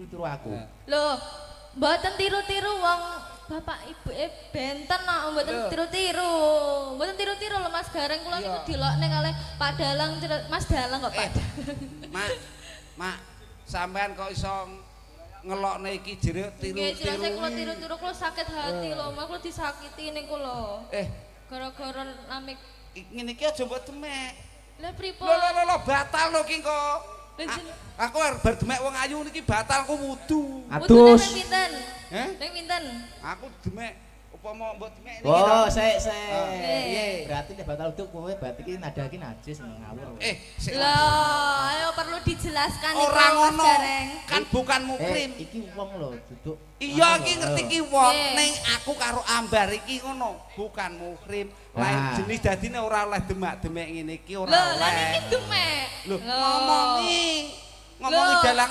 Tiru-tiru aku. Lho, mboten tiru-tiru, wong bapak ibuke benten kok mboten tiru-tiru. Mboten tiru-tiru lho, Mas Gareng, kula niku dilokne kalih Pak Dalang, Mas Dalang kok Pak Eh. Dalang. Mak, Mak, sampean kok iso ngelokne iki jere Nggih, jelase tiru-tiru. Kula tiru-tiru, kula sakit hati lho, Mas, kula disakiti niku lho. Eh, Gara-gara namik. Ngene iki aja mbok demek. Lah, pripun? Lho, lho, lho, lho, batal lho ki kok. Lah, Aku arep bar demek wong ayu niki batal ku wudu. Wudune Atus. ping pinten? Heh? Ping pinten? Aku demek upama mbok demek niki Oh, to. sik sik. Piye? Berarti nek batal wudu kowe berarti ki nada ki najis, ngawur. Eh, sik. Lho, ayo perlu dijelaskan niku, Ora Mas ngono. Gareng. Kan bukan Eh, mukrim. iki wong lho, duduk. Iya, iki ngerti ki wong, ning aku karo Ambar iki ngono, bukan muhrim. Lain jenis, dadine ora oleh demak-demek ngene iki ora Lho, lah oleh. niki demek. Lho, ngomongi. Ngomongi Lho. dalange.